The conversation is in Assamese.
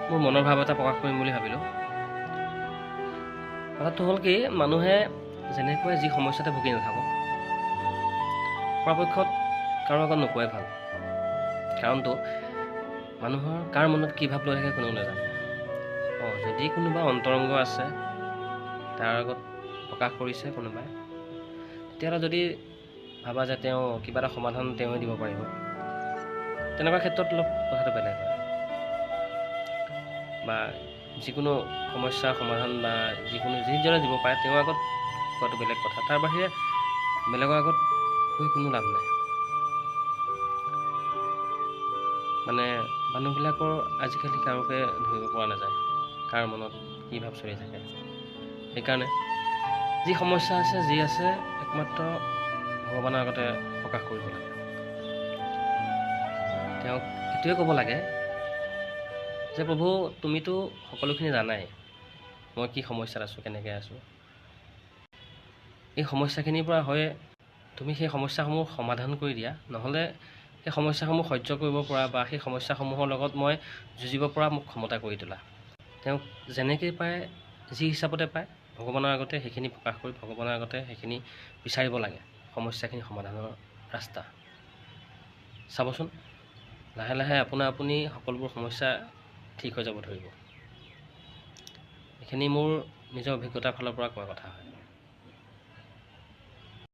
মোৰ মনৰ ভাৱ এটা প্ৰকাশ কৰিম বুলি ভাবিলোঁ। কথাটো হ'ল কি, মানুহে যেনেকুৱাই যি সমস্যাতে ভুগি নাথাকক, পৰাপক্ষত কাৰো আগত নোকোৱাই ভাল। কাৰণটো মানুহৰ কাৰ মনত কি ভাৱ লৈ থাকে কোনেও নাজানে। যদি কোনোবা অন্তৰংগ আছে, তাৰ আগত প্ৰকাশ কৰিছে কোনোবাই, তেতিয়াহ'লে যদি ভাবা যে তেওঁ কিবা এটা সমাধান তেওঁৱে দিব পাৰিব, তেনেকুৱা ক্ষেত্ৰত অলপ কথাটো বেলেগ হয়। বা যিকোনো সমস্যাৰ সমাধান বা যিকোনো যিজনে দিব পাৰে তেওঁৰ আগত কোৱাটো বেলেগ কথা। তাৰ বাহিৰে বেলেগৰ আগত কৈ কোনো লাভ নাই। মানে মানুহবিলাকৰ আজিকালি কাৰোকে ধৰিব পৰা নাযায়, কাৰ মনত কি ভাৱ চলি থাকে। সেইকাৰণে যি সমস্যা আছে, যি আছে, একমাত্ৰ ভগৱানৰ আগতে প্ৰকাশ কৰিব লাগে। তেওঁক এইটোৱে ক'ব লাগে যে প্ৰভু, তুমিতো সকলোখিনি জানাই মই কি সমস্যাত আছোঁ, কেনেকৈ আছোঁ। এই সমস্যাখিনিৰ পৰা হয় তুমি সেই সমস্যাসমূহ সমাধান কৰি দিয়া, নহ'লে সেই সমস্যাসমূহ সহ্য কৰিব পৰা বা সেই সমস্যাসমূহৰ লগত মই যুঁজিব পৰা মোক ক্ষমতা কৰি তোলা। তেওঁক যেনেকৈ পায়, যি হিচাপতে পায়, ভগৱানৰ আগতে সেইখিনি প্ৰকাশ কৰি ভগৱানৰ আগতে সেইখিনি বিচাৰিব লাগে, সমস্যাখিনি সমাধানৰ ৰাস্তা। চাবচোন, লাহে লাহে আপুনি সকলোবোৰ সমস্যা ঠিক হৈ যাব ধৰিব। এইখিনি মোৰ নিজৰ অভিজ্ঞতাৰ ফালৰ পৰা কোৱা কথা হয়।